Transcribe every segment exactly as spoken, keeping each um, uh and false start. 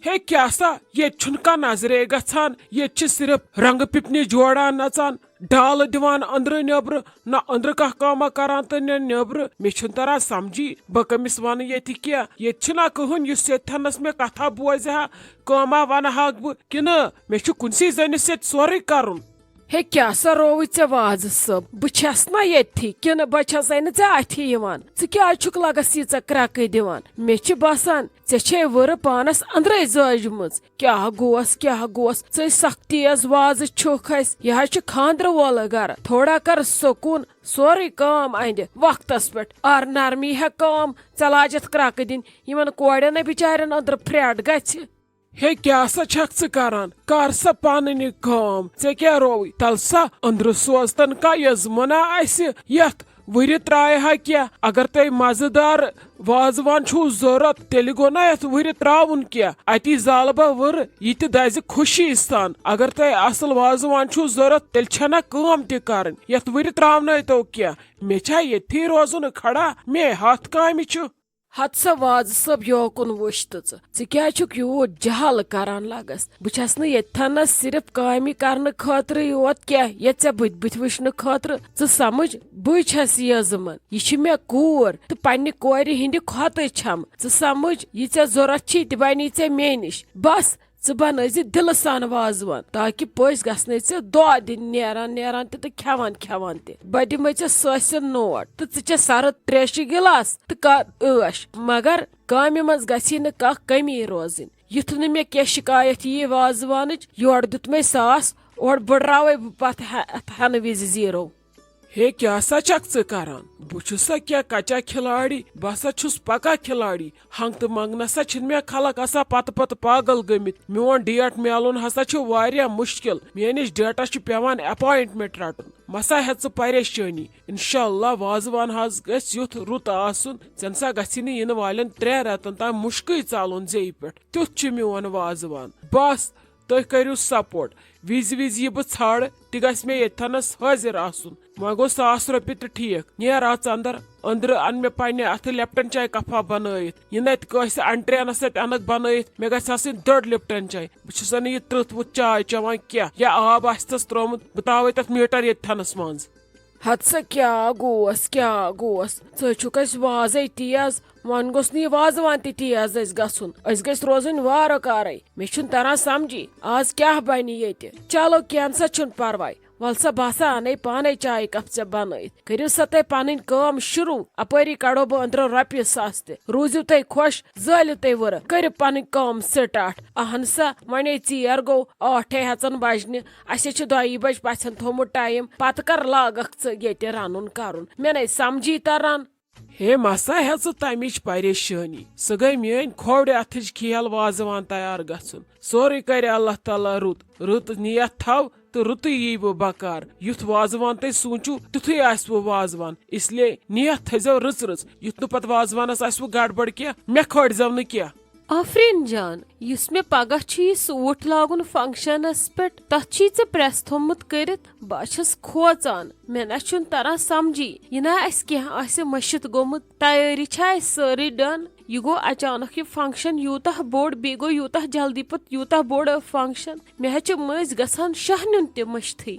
ہے کیٛاہ سا، ییٚتہِ چھُنہٕ کانٛہہ نظرے گژھان، ییٚتہِ چھِ صرف رنٛگہٕ پِپنہِ جوڑان نژان، ڈالہٕ دِوان أنٛدرٕ نیٚبرٕ، نہ أنٛدرٕ کانٛہہ کٲمہ کران تہٕ نہ نیٚبرٕ۔ مےٚ چھُنہٕ تران سمجھی، بہٕ کٔمِس ونہٕ ییٚتہِ کینٛہہ؟ ییٚتہِ چھُنہ کٕہٕنۍ یُس ییٚتہِ تھنس مےٚ کتھا بوزِ ہا، کٲمہ ونہٕ ہاکھ بہٕ کِنہٕ؟ مےٚ چھُ کُنسٕے زٔنِس ییٚتہِ سورُے کرُن۔ ہے کیٛاہ سا رووُے ژےٚ وازٕ صٲب؟ بہٕ چھَس نا ییٚتھی کِنہٕ بہٕ چھَسے نہٕ ژےٚ اَتھِ یِوان؟ ژٕ کیٛازِ چھُکھ لگس ییٖژاہ کرٛٮ۪کہٕ دِوان؟ مےٚ چھِ باسان ژےٚ چھے ؤرٕ پانس أنٛدرَے زٲجمٕژ۔ کیٛاہ گوس، کیٛاہ گوس؟ ژٕے سخ تیز وازٕ چھُکھ اَسہِ۔ یہِ حظ چھُ خانٛدرٕ وولہٕ گرٕ۔ تھوڑا کر سکوٗن، سورُے کٲم اَندِ وقتس پٮ۪ٹھ۔ آر نرمی ہٮ۪کھ کٲم ژےٚ لاجتھ کرٛٮ۪کہٕ دِنۍ۔ یِمن کورٮ۪ن نہ بِچارٮ۪ن أنٛدرٕ پھرٛٹھ گژھِ۔ ہے کیٛاہ سا چھکھ ژٕ کران؟ کر سا پنٕنۍ یہِ کٲم۔ ژےٚ کیٛاہ رووُے؟ تل سا أنٛدرٕ سوزتن کا یزمنا اسہِ یتھ وُرِ ترایہِ ہا کینٛہہ۔ اگر تۄہہِ مزٕ دار وازوان چھُو ضروٗرت، تیٚلہِ گوٚو نا یتھ وُرِ تراوُن کینٛہہ۔ اتی زالہٕ بہٕ وُرٕ، یہِ تہِ دزِ خوشی سان۔ اگر تۄہہِ اصل وازوان چھُو ضروٗرت، تیٚلہِ چھنہ کٲم تہِ کرٕنۍ، یتھ وُرِ تراونٲیتو کینٛہہ۔ مےٚ چھا ییٚتھی روزُن کھڑا؟ مے ہتھ کامہِ چھُ۔ ہتہٕ سا وازٕ صٲب، یوکُن وُچھ تہٕ ژٕ، ژٕ کیٛازِ چھُکھ یوٗت جہل کران لگس؟ بہٕ چھس نہٕ ییٚتہِ تھنس صرف کامہِ کرنہٕ خٲطرٕ یوت کینٛہہ، ییٚتہِ ژےٚ بٕتھِ بٕتھِ وٕچھنہٕ خٲطرٕ۔ ژٕ سمجھ، بٕے چھس یزمن، یہِ چھِ مےٚ کوٗر تہٕ پننہِ کورِ ہِنٛدِ کھۄتہٕ چھم۔ ژٕ سمجھ، یہِ ژےٚ ضروٗرت چھی، تہِ بنی ژےٚ مے نِش۔ بس، ژٕ بنٲوزِ دِلہٕ سان وازوان، تاکہِ پٔژھۍ گژھنَے ژےٚ دۄہ دِنۍ نیران نیران تہِ تہٕ کھٮ۪وان کھٮ۪وان تہِ۔ بہٕ دِمے ژےٚ سٲسِل نوٹ تہٕ ژٕ چےٚ سرد تریشہِ گِلاس تہٕ کر عٲش، مگر کامہِ منٛز گژھی نہٕ کانٛہہ کمی روزٕنۍ۔ یُتھ نہٕ مےٚ کینٛہہ شکایت ییہِ وازوانٕچ، یورٕ دیُت مےٚ ساس، اورٕ بٕڈراوے بہٕ پتہٕ ہہ-، ہٮ۪نہٕ وِزِ زیٖرو۔ ہے، کیٛاہ سا چھکھ ژٕ کران؟ بہٕ چھُس سا کیٛاہ کچا کھلاڑی؟ بہٕ ہسا چھُس پکا کھلاڑی۔ ہنگ تہٕ منگ نہ سا چھِنہٕ مےٚ خلق آسان پتہٕ پتہٕ پاگل گٔمٕتۍ۔ میون ڈیٹ میلُن ہسا چھُ واریاہ مشکل۔ میٲنِس ڈیٹس چھُ پٮ۪وان اپوینٹمنٹ رٹُن۔ مہ سا ہےٚ ژٕ پریشٲنی۔ انشاءاللہ وازوان حظ گژھِ یُتھ رُت آسُن۔ ژےٚ نہ سا گژھی نہٕ یِنہٕ والٮ۪ن ترٛٮ۪ن رٮ۪تن تام مُشکٕے ژلُن زیٚیہِ پٮ۪ٹھ۔ تیُتھ چھُ میون وازوان۔ بس، تُہۍ کٔرِو سپورٹ۔ وِزِ وِزِ یہِ بہٕ ژھانڈٕ، تہِ گژھِ مےٚ ییٚتھنَس حٲضِر آسُن۔ وۄنۍ گوٚو ساس رۄپیہِ تہٕ ٹھیٖک۔ نیر اَژ اَندر۔ أنٛدرٕ اَن مےٚ پننہِ اَتھٕ لیپٹن چاے کپھا بنٲیِتھ۔ یہِ نَتہِ کٲنٛسہِ انٹرینس سۭتۍ اَنَکھ بنٲیِتھ، مےٚ گژھِ آسٕنۍ دٔڑ لیپٹن چاے۔ بہٕ چھُسا نہٕ یہِ تٕرٛتھ وُتھ چاے چٮ۪وان کینٛہہ۔ یا آب آسہِ تَس ترٛوومُت، بہٕ ترٛاوَے تَتھ میٖٹر ییٚتھنَس منٛز۔ ہتہٕ سا کیٛاہ گوس، کیٛاہ گوس؟ ژٕ چھُکھ اَسہِ وازَے تیز، وۄنۍ گوٚژھ نہٕ یہِ وازوان تہِ تیز اَسہِ گژھُن۔ أسۍ گٔژھۍ روزٕنۍ وارٕ کارَے۔ مےٚ چھُنہٕ تران سمجھی، آز کیٛاہ بنہِ ییٚتہِ؟ چلو، کینٛہہ نسا چھُنہٕ پرواے۔ وَلہٕ سا، بہٕ ہسا اَنَے پانَے چایہِ کپ ژےٚ بنٲیِتھ۔ کٔرِو سا تُہۍ پنٕنۍ کٲم شروع، اپٲری کڑو بہٕ أنٛدرٕ رۄپیہِ ساس تہِ۔ روٗزِو تُہۍ خۄش، زٲلِو تُہۍ وٕرٕ، کٔرِو پنٕنۍ کٲم سٹارٹ۔ اہن سا، وۄنۍ ہے ژیر گوٚو، ٲٹھے ہٮ۪ژن بجنہِ۔ اسہِ چھُ دۄیی بجہِ پژھٮ۪ن تھوٚومُت ٹایم، پتہٕ کر لاگکھ ژٕ ییٚتہِ رنُن کرُن؟ مےٚ نے سمجھی تران۔ ہے مسا ہےٚ ژٕ تمِچ پریشٲنی، سۄ گٔے میٲنۍ کھوورِ اتھٕچ کھیل وازوان تیار گژھُن۔ سورُے کرِ اللہ تعالیٰ رُت، رُت نیت تھاو تہٕ رُتُے یی بہٕ بکار۔ یُتھ وازوان تُہۍ سوٗنچِو، تیُتھُے آسہِ وۄنۍ وازوان۔ اس لیے نیت تھٲیزیو رٕژ رٕژ، یُتھ نہٕ پتہٕ وازوانس آسہِ وۄنۍ گڑبڑ کینٛہہ، مےٚ کھٲلزیو نہٕ کینٛہہ۔ آفریٖن جان، یُس مےٚ پگاہ چھُ یہِ سوٗٹ لاگُن فنکشنس پٮ۪ٹھ، تتھ چھُے ژےٚ پریس تھوٚمُت کٔرِتھ۔ بہٕ چھَس کھوژان، مےٚ نہ چھُنہٕ تران سمجھی، یہِ نہ آسہِ کینٛہہ آسہِ مٔشِتھ گوٚمُت۔ تیٲری چھا اَسہِ سٲرٕے ڈن؟ یہِ گوٚو اچانک یہِ فنکشن یوٗتاہ بوٚڑ، بیٚیہِ گوٚو یوٗتاہ جلدی پتہٕ یوٗتاہ بوٚڑ فنکشن۔ مےٚ حظ چھِ مٔنٛزۍ گژھان شاہ نیُن تہِ مٔشتھٕے۔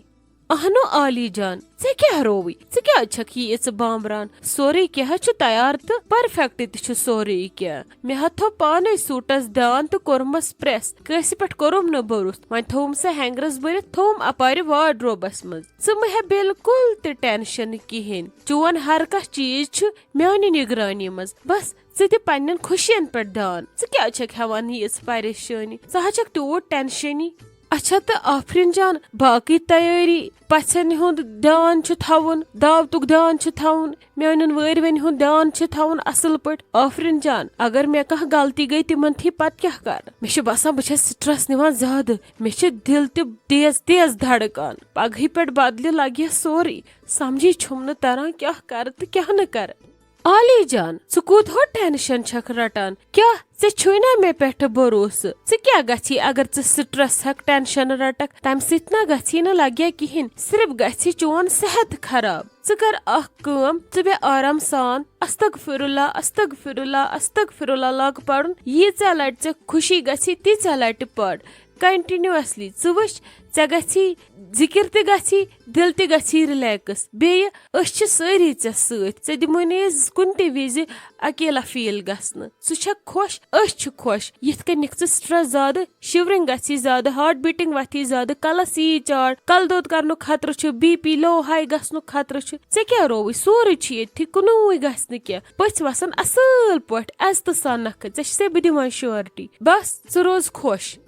اہنو عالی جان، ژےٚ کیٛاہ رووُے؟ ژٕ کیٛازِ چھکھ یہِ یِژھ بامبران؟ سورُے کینٛہہ چھُ تیار تہٕ پرفیکٹ تہِ چھُ سورُے کینٛہہ۔ مےٚ ہا تھوٚو پانے سوٗٹس دان تہٕ کوٚرمس پریس۔ کٲنٛسہِ پٮ۪ٹھ کوٚرُم نہٕ بروسہٕ۔ وۄنۍ تھوٚوُم سُہ ہینگرس بٔرِتھ، تھوٚوُم اپارِ واڈروبس منٛز۔ ژٕ مہ ہےٚ بالکل تہِ ٹینشن کِہینۍ۔ چون ہر کانٛہہ چیٖز چھُ میانہِ نگرٲنی منٛز۔ بس، ژٕ دِ پننٮ۪ن خوشین پٮ۪ٹھ دان۔ ژٕ کیٛازِ چھکھ ہٮ۪وان یہِ یِژھ پریشٲنی؟ ژٕ ہا چھکھ تیوٗت ٹینشنی۔ اچھا، تہٕ آفرین جان، باقٕے تیٲری، پژھٮ۪ن ہُنٛد دیان چھُ تھاوُن، دعوتُک دیان چھُ تھاوُن، میانٮ۪ن وٲرۍوٮ۪ن ہُنٛد دیان چھُ تھاوُن اصل پٲٹھۍ۔ آفرین جان، اگر مےٚ کانٛہہ غلطی گٔے، تِمن تھی پتہٕ کیٛاہ کرٕ؟ مےٚ چھُ باسان بہٕ چھس سٹریس نِوان زیادٕ، مےٚ چھِ دِل تہِ تیز تیز دھڑکان۔ پگہٕے پٮ۪ٹھ بدلہِ لگہِ ہا سورُے، سمجھی چھُم نہٕ تران کیٛاہ کرٕ تہٕ کیٛاہ نہٕ کرٕ۔ عالی جان، ژٕ کوٗت ہو ٹینشن چھکھ رٹان؟ کیٛاہ ژےٚ چھُے نا مےٚ پٮ۪ٹھ بھروسہٕ؟ ژٕ کیٛاہ گژھی اگر ژٕ سٹرس ہٮ۪کھ، ٹینشن رٹکھ؟ تمہِ سۭتۍ نا گژھی نہٕ لگیا کِہینۍ، صرف گژھِ چون صحت خراب۔ ژٕ کر اکھ کٲم، ژٕ بیٚہہ آرام سان، استغفر اللہ، استغفر اللہ، استغفر اللہ لاگ پرُن۔ ییٖژاہ لٹہِ ژےٚ خوشی گژھی، تیٖژاہ لٹہِ پر۔ کنٹینیوسلی ژٕ وٕچھ، ژےٚ گژھی ذکر تہِ گژھی، دل تہِ گژھی رِلیکس۔ بیٚیہِ أسۍ چھِ سٲری ژےٚ سۭتۍ، ژےٚ دِمو نہٕ أسۍ کُنہِ تہِ وِزِ اکیلا فیل گژھنہٕ۔ ژٕ چھکھ خۄش، أسۍ چھِ خۄش۔ یِتھ کٔنۍ نِکھ ژٕ سٹرس زیادٕ، شِورنگ گژھی زیادٕ، ہارٹ بیٹنگ وتھی زیادٕ، کلس یی چاڑ، کلہٕ دود کرنُک خطرٕ چھُ، بی پی لو ہاے گژھنُک خطرٕ چھُ۔ ژےٚ کیٛاہ رووُے؟ سورُے چھُ ییٚتھی، کُنُے گژھِ نہٕ کینٛہہ۔ پٔژھۍ وسن اصل پٲٹھۍ، عزتہٕ سان نکھٕ۔ ژےٚ چھسے بہٕ دِوان شیورٹی۔ بس، ژٕ روز خۄش۔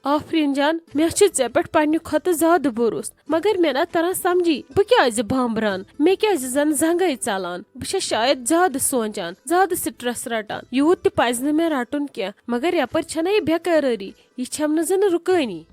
آفرین جان، مےٚ چھُ ژےٚ پٮ۪ٹھ پننہِ کھۄتہٕ زیادٕ بھروسہٕ، مگر مےٚ نہ تران سمجھی، بہٕ کیازِ بامبران؟ مےٚ کیازِ زن زنگے ژلان؟ بہٕ چھس شاید زیادٕ سونچان، زیادٕ سٹرس رٹان۔ یوٗت تہِ پزِ نہٕ مےٚ رٹُن کینٛہہ، مگر یپٲرۍ چھنہ یہِ بے قرٲری، یہِ چھم نہٕ زن رُکٲنی۔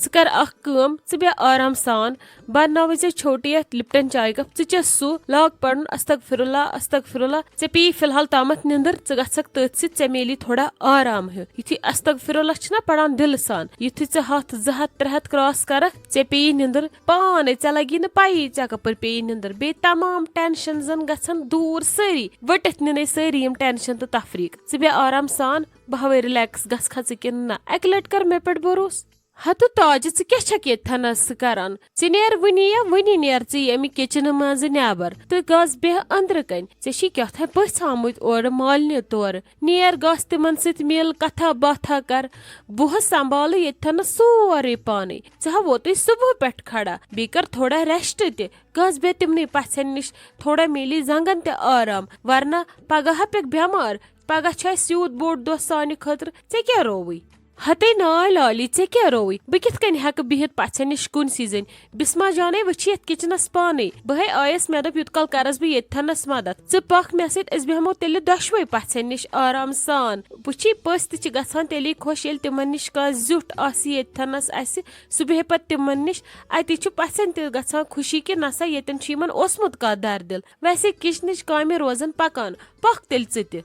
ژٕ کر اکھ کٲم، ژٕ بیٚہہ آرام سان، بہٕ انناوے ژےٚ چھوٹی یتھ لپٹن چاے کپ، ژٕ چےٚ سُہ، لاگ پرُن استغفر اللہ، استغفر اللہ۔ ژےٚ پیٚیی فی الحال تامتھ نِندٕر، ژٕ گژھکھ تٔتھۍ سۭتۍ، ژےٚ میلی تھوڑا آرام ہیوٗ۔ یُتھُے استغفر اللہ چھِنا پران دِلہٕ سان، یُتھُے ژٕ ہتھ، زٕ ہتھ، ترٛےٚ ہتھ کراس کرکھ، ژےٚ پیٚیی نِندٕر پانے، ژےٚ لگی نہٕ پیی ژےٚ کپٲرۍ پیٚیی نِندٕر۔ بیٚیہِ تمام ٹینشن زن گژھن دوٗر سٲری، ؤٹِتھ نِنے سٲری یِم ٹینشن تہٕ تفریٖق۔ ژٕ بیٚہہ آرام سان، بہٕ ہاوے رِلیکس گژھکھا ژٕ کِنہٕ نہ۔ اکہِ لٹہِ کر مےٚ پٮ۪ٹھ بھروسہٕ۔ ہتہٕ تاجہِ، ژٕ کیٛاہ چھکھ ییٚتہِ تھنس کران؟ ژٕ نیر وُنی یا وُنی نیر ژٕ ییٚمہِ کچنہٕ منٛزٕ نٮ۪بر تہٕ گژھ بیٚہہ أنٛدرٕ کنۍ۔ ژےٚ چھی کیٛاہ تھانۍ پٔژھۍ آمٕتۍ اورٕ مالنہِ تورٕ۔ نیر گژھ تِمن سۭتۍ میل، کتھا باتھا کر۔ بہٕ سنبھالہٕ ییٚتہِ تھنس سورُے پانے۔ ژٕ ہا ووتُے صبح پٮ۪ٹھ کھڑا، بیٚیہِ کر تھوڑا ریسٹ تہِ۔ گژھ بیٚہہ تِمنٕے پژھٮ۪ن نِش، تھوڑا میلی زنگن تہِ آرام، ورنہ پگاہ ہا پیٚکھ بٮ۪مار۔ پگاہ چھُ اسہِ یوٗت بوٚڑ دۄہ سانہِ خٲطرٕ، ژےٚ کیٛاہ رووُے؟ ہتے ناے لالی، ژےٚ کیٛاہ رووُے؟ بہٕ کِتھ کٔنۍ ہٮ۪کہٕ بِہِتھ پژھٮ۪ن نِش کُنسٕے زٔنۍ؟ بسما جانے وٕچھِ یتھ کچنس پانے۔ بہٕ ہے آیس، مےٚ دوٚپ یوٗت کال کرس بہٕ ییٚتہِ تھنس مدد۔ ژٕ پکھ مےٚ سۭتۍ، أسۍ بیٚہمو تیٚلہِ دۄشوے پژھٮ۪ن نِش آرام سان۔ وٕچھی، پٔژھۍ تہِ چھِ گژھان تیٚلی خۄش، ییٚلہِ تِمن نِش کانٛہہ زیُٹھ آسہِ ییٚتہِ تھنس اسہِ، سُہ بیٚہہِ پتہٕ تِمن نِش۔ اتی چھُ پژھٮ۪ن تہِ گژھان خوشی کہِ نسا ییٚتٮ۪ن چھُ یِمن اوسمُت کانٛہہ دردِل۔ ویسے کچنٕچ کامہِ روزن پکان، پکھ تیٚلہِ ژٕ تہِ۔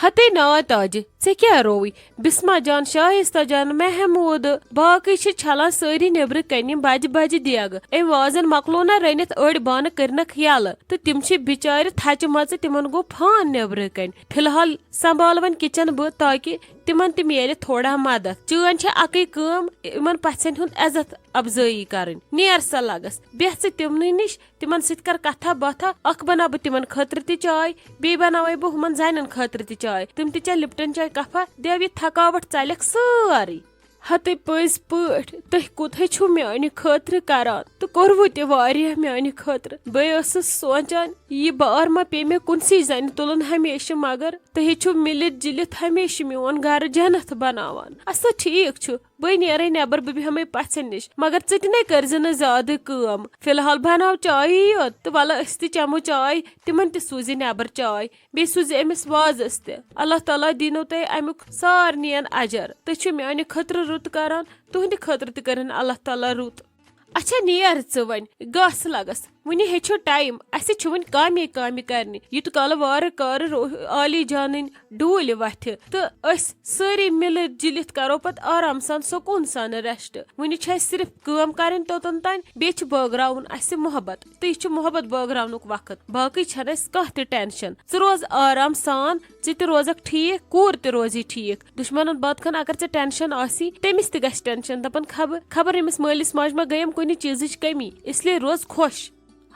ہتے نا تاجہِ، ژےٚ کیٛاہ رووُے؟ بسما جان، شایستہ جان، محمود، باقٕے چھِ چھلان سٲری نیٚبرٕ کنہِ بجہِ بجہِ دیگہٕ۔ أمۍ وازن مۄکلو نہ رٔنِتھ، أڑۍ بانہٕ کٔرنکھ یلہٕ تہٕ تِم چھِ بچارِ تھچہِ مژٕ، تِمن گوٚو فان نیٚبرٕ کنہِ۔ فی الحال سنبھالہٕ وۄنۍ کچن بہٕ، تاکہِ تِمن تہِ میلہِ تھوڑا مدد۔ چٲنۍ چھےٚ اکٕے کٲم، یِمن پژھٮ۪ن ہُنٛد عزت افزٲیی کرٕنۍ۔ نیر سا لگس، بیٚہہ ژٕ تِمنٕے نِش، تِمن سۭتۍ کر کتھا باتھا۔ اکھ بناو بہٕ تِمن خٲطرٕ تہِ چاے، بیٚیہِ بناوے بہٕ ہُمن زنٮ۪ن خٲطرٕ تہِ چاے۔ تِم تہِ چیٚن لپٹن چاے کپھا، دٮ۪و یہِ تھکاوٹ ژلٮ۪کھ سٲرٕے۔ ہتے پٔزۍ پٲٹھۍ، تُہۍ کوٗتاہ چھِو میانہِ خٲطرٕ کران تہٕ کوٚروٕ تہِ واریاہ میانہِ خٲطرٕ۔ بہٕ ٲسٕس سونچان، یہِ بار ما پیٚیہِ مےٚ کُنسٕے زنہِ تُلُن ہمیشہٕ، مگر تُہۍ چھِو مِلِتھ جُلِتھ ہمیشہٕ میون گرٕ جنت بناوان۔ اسا ٹھیٖک چھُ، بہٕ نیرے نٮ۪بر، بہٕ بیٚہمے پژھٮ۪ن نِش، مگر ژٕ تہِ نے کٔرزِ نہٕ زیادٕ کٲم۔ فی الحال بناو چایی یوت تہٕ ولہٕ أسۍ تہِ چمو چاے، تِمن تہِ سوٗزِ نٮ۪بر چاے، بیٚیہِ سوٗزِ أمِس وازس تہِ۔ اللہ تعالیٰ دِنو تۄہہِ امیُک سارنِین اجر۔ تُہۍ چھِو میانہِ خٲطرٕ رُت کران، تُہنٛدِ خٲطرٕ تہِ کٔرِن اللہ تعالیٰ رُت۔ اچھا، نیر ژٕ وۄنۍ، گاسہٕ لگس، وُنہِ ہے چھُ ٹایم، اسہِ چھُ وُنہِ کامے کامہِ کرنہِ۔ یوٗت کالہٕ وارٕ کارٕ رو-، عالی جانٕنۍ ڈوٗلۍ وتھِ تہٕ أسۍ سٲری مِلِتھ جُلِتھ کرو پتہٕ آرام سان، سکوٗن سان ریسٹ۔ وُنہِ چھُ اسہِ صرف کٲم کرٕنۍ توٚتن تام، بیٚیہِ چھُ بٲگراوُن اسہِ محبت، تہٕ یہِ چھُ محبت بٲگراونُک وقت، باقٕے چھنہٕ اسہِ کانٛہہ تہِ ٹینشن۔ ژٕ روز آرام سان، ژٕ تہِ روزکھ ٹھیٖک، کوٗر تہِ روزی ٹھیٖک۔ دُشمنن بتہٕ کھن اگر ژےٚ ٹینشن آسی، تٔمِس تہِ گژھِ ٹینشن، دپان خبر، خبر أمِس مٲلِس ماجہِ ما گٔیم کُنہِ چیٖزٕچ کٔمی۔ اس لیے روز خۄش۔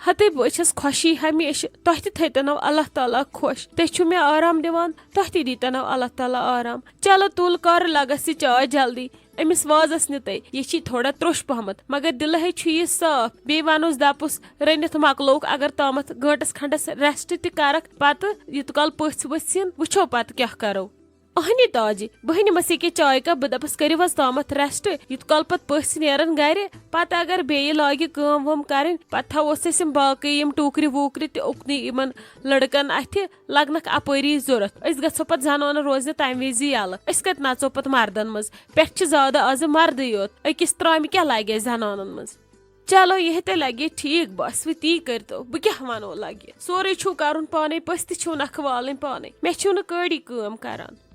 ہتے بہٕ چھَس خۄشی ہمیشہٕ، تۄہہِ تہِ تھٲیتَنو اللہ تعالیٰ خۄش۔ تُہۍ چھِو مےٚ آرام دِوان، تۄہہِ تہِ دیٖتَنو اللہ تعالیٰ آرام۔ چلو تُل کر لگس یہِ چاے جلدی۔ أمِس وازس نِتَے، یہِ چھی تھوڑا تروٚش پہمتھ، مگر دِلہٕ ہے چھُ یہِ صاف۔ بیٚیہِ وَنوس دَپُس، رٔنِتھ مۄکلووُکھ، اگر تامَتھ گٲنٛٹَس کھنٛڈَس rest تہِ کرکھ، پتہٕ یوٗت کال پٔژھۍ ؤژھِن، وٕچھو پتہٕ کیٛاہ کرو۔ اہنہِ تاجہِ، بہٕ نِمس ییٚکیٛاہ چاے کپ، بہٕ دپس کٔرِو حظ تامتھ rest، یوٗت کال پتہٕ پٔژھۍ نیرن گرِ، پتہٕ اگر بیٚیہِ لاگہِ کٲم وٲم کرٕنۍ، پتہٕ تھاووس أسۍ یِم باقٕے یِم ٹوٗکرِ ووٗکرِ تہِ اُکنٕے یِمن لڑکن اتھِ، لگنکھ اپٲری ضروٗرت۔ أسۍ گژھو پتہٕ زنانہٕ روزنہِ تمہِ وِزِ یلہٕ۔ أسۍ کتہِ نژو پتہٕ مردن منٛز؟ پٮ۪ٹھٕ چھِ زیادٕ آزٕ مردٕے یوت، أکِس ترامہِ کیٛاہ لگہِ اَسہِ زنانن منٛز؟ چلو، یہِ تہِ لگہِ ٹھیٖک، بس وۄنۍ تی کٔرۍتو، بہٕ کیٛاہ ونو لگہِ، سورُے چھُو کرُن پانے، پٔژھۍ تہِ چھِو نکھٕ والٕنۍ پانے، مےٚ چھِو نہٕ کٲڑی کٲم کران۔